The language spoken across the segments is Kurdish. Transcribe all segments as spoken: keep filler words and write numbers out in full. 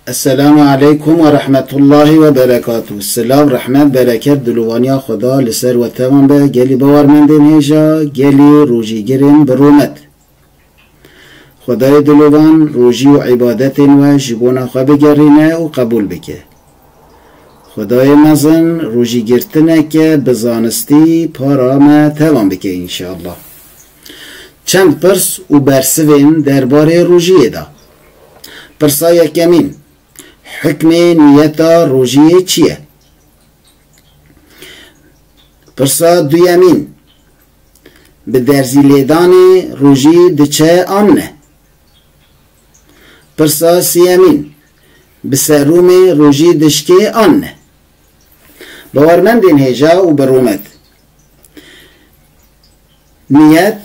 Esselamu aleykum ve rahmetullahi ve berekatuh. Silav, rehmet, bereket, dilovaniya Xweda li ser we tevan be, gelî bawermendên hêja, gelî rojîgirên bi rûmet. Xwedayê dilovan rojî û îbadetên we ji bona xwe bigerîne û qebûl bike. Xwedayê mezin rojîgirtineke bi zanistî para me tevan bike înşallah. Çend pirs û bersivên derbarê rojiyê de. Pirsa yekemîn, hikmê niyeta rojiyê çi ye? Pirsa duyemîn, bi derzî lêdanê rojî diçe an ne? Pirsa siyemîn, bi serûmê rojî dişkê an ne? Bawermendên hêja û bi rûmet. Niyet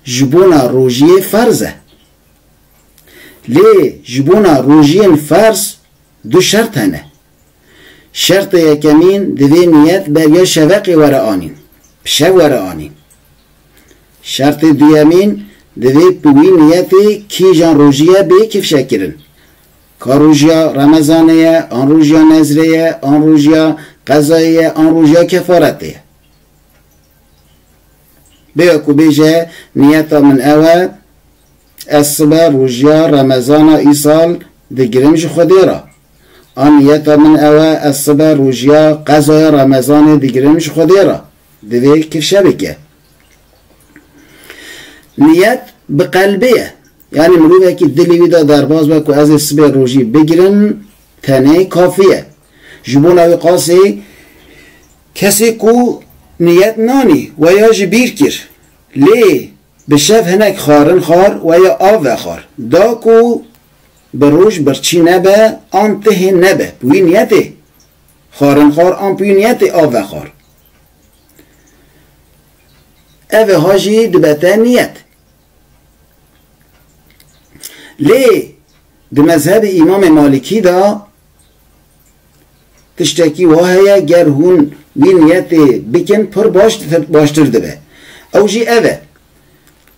ji bona rojiyê ferz e. Lê ji bona rojiyên ferz du şert hene. Şertê yekemîn, divê niyet beriya şeveqê were anîn. Bi şev were anîn. Şertê duyemîn, divê bi wî niyetê kîjan rojiye bê kifşekirin. Ka rojiya Remezanê ye, an rojiya nezrê ye, an rojiya qezayê ye, an rojiya kefaretê ye. Bêya ku bêje, niyeta min ew e, ez sibe rojiya Remezana îsal digirim ji Xwedê re. A niyeta min ew e, ez sibe rojiya qezaya Remezanê digirim ji Xwedê re. Divê kifşe bike. Niyet bi qelbê ye. Yanî mirovekî dilê wî de derbas be ku ez ê sibê rojî bigirim, tenê kafî ye. Ji bona wî qasê kesê ku niyet nanî we ya ji bîr kir, lê bi şev hinek xwarin xwar we ya av vexwar, da ku bi roj birçî nebe an tihê nebe, bi wî niyetê xwarin xwar an bi wî niyetê av vexwar. Ev ha jî dibete niyet. Lê di mezhebê Îmamê Malikî de tiştekî wa heye, ger hûn wî niyetê bikin, pir baş, baştir dibe. Ew jî ev e.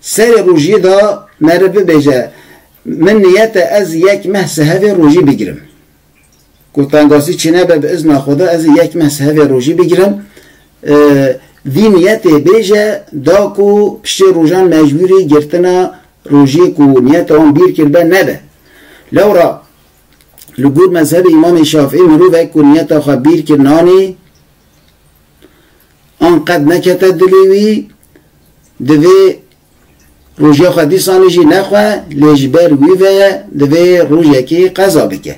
Serê rojiyê de meriv bibêje, min niyet e ez yek meh sehevê rojî bigirim. Ku tengasî çênebe, bi izna Xweda ez ê yek meh sehevê rojî bigirim. E, vî niyetê bêje, da ku piştê rojan mecbûrî girtina rojiyê ku niyeta wan bîr kiribe nebe. Lewra li gor mezhebê Îmamê Şafîî mirovek ku niyeta xwe bîr kir nanî, an qet nekete dilê wî, divê rojiya xwe dîsanê jî nexwe, lê ji ber wî ve divê rojekê qeza bike.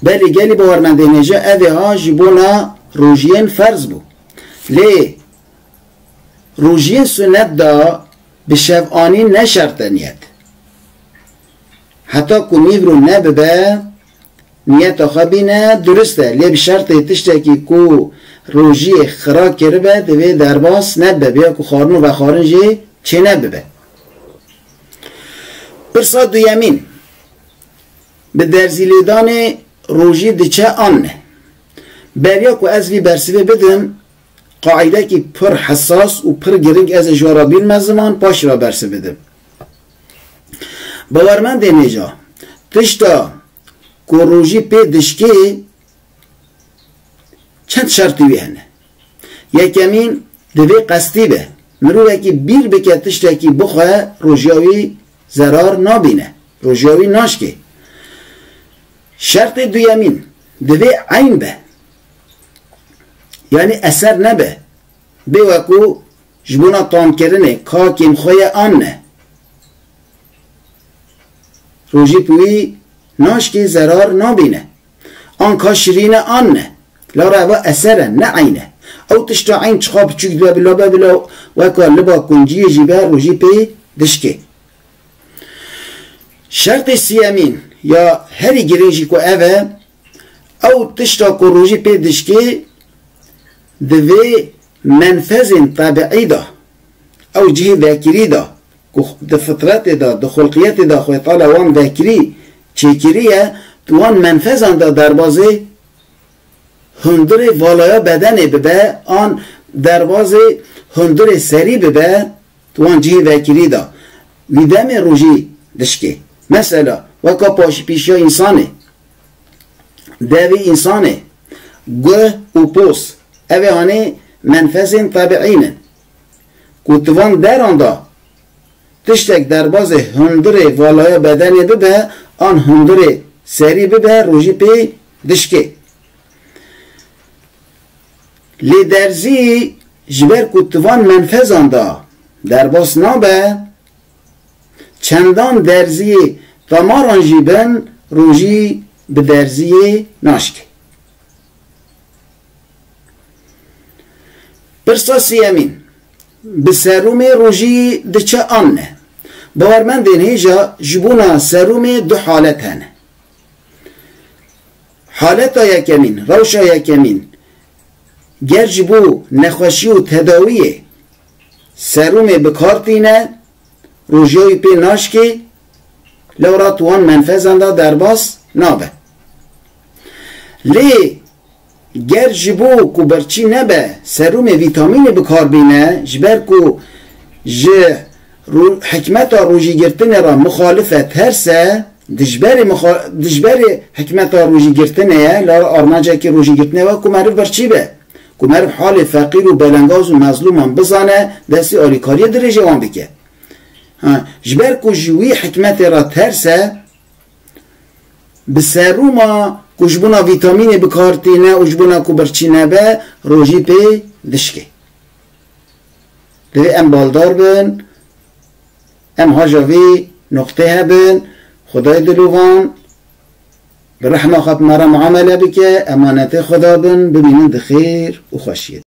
Belê gelî bawermendên hêja, ev ê ha ji bona rojiyên ferz bû. Lê rojiyên sunet de bi şev anîn ne şert e niyet. Heta ku nîvro nebibe, niyeta xwe bîne, durist e. Lê bi şertê tiştekî ku rojiyê xira kiribe, divê derbas nebe, bêya ku xwarin û vexwarin jê çênebibe. Pirsa duyemîn, bi derzîlêdanê rojî diçe an ne? Beriya ku ez vî bersivê bidim, qaîdekî pir hesas û pir giring ez ê ji we re bînme ziman, paşî ve bersiv bidim. Bawermendên hêja, tişta ku rojî pê dişkê çend şertî wî hene. Yekemîn, divê qestî be. Mirovekî bîr bike tiştekî bixwe, rojiya wî zerar nabîne. Rojiya wî naşkê. Şertê duyemîn, divê eyn be. Yanî eser nebe. Bê weku ji bona tamkirinê ka kêmxwe ye an ne. Rojî bi wî naşkê, zerar nabîne. An ka şirîn e an ne. Lewra eva eser e, ne eyn e. Ew tişta eyn çiqa biçûk dibe bila be, bila weka liba kunciyê jî be, rojî pê dişkê. Şertê siyemîn ya herî giring jî ku ev e, ew tişta ku rojî pê dişkê, di vê menfezên tebiî de, ew cihê vekirî de, ku di fitretê de, di xulqiyetê de Xwedê Teala wan vekirî çêkiriye, di wan menfezan de derbazê hundirê valaya bedenê bibe, an derbazê hundirê serî bibe, di wan cihê vekirî de, wî demê rojî dişkê. Mesela, weka paşîpîşiya însanê, devê însanê, guh û poz. Ev ê hanê menfezên tebiî ne. Ku di van deran de tiştek derbazê hundirê valaya bedenê bibe, an hundirê serî bibe, rojî pê dişkê. Lê derzî ji ber ku di van menfezan de derbas nabe, çendan derziyê damaran jî bin, rojî bi derziyê naşkê. Pirsa siyemîn, bi serûmê rojî diçe an ne? Bawermendên hêja ji bona serûmê du halet hene. Haleta yekemîn, rewşa yekemîn, ger ji bo nexweşî û tedawiyê serûmê bi kar tîne, rojîya wî pê naşkê, lewra tu wan menfezan de derbas nabe. Lê ger ji bo ku birçî nebe, serûmê vîtamînê bi kar bîne, ji ber ku ji ro-, hikmeta rojîgirtinê re muxalif e, ters e, dijberê muxa-, dijberê hikmeta rojîgirtinê ye, la armancekî rojîgirtinê we ku meriv birçî be, ku meriv halê feqîr û belengaz û mezlûman bizane, destî alîkariyê dirêjê wan bike. Ha, ji ber ku ji wî hikmetê re ters e, bi serûma ku ji bona vîtamînê bi kar tîne û ji bona ku birçî nebe, rojî pê dişkê. Divê em baldar bin, em haja vî noqtê hebin, Xwedayê dilovan bi rehma xwe bi me re muamele bike, emanetê Xweda bin, bimînin di xêr û xweşiyê de.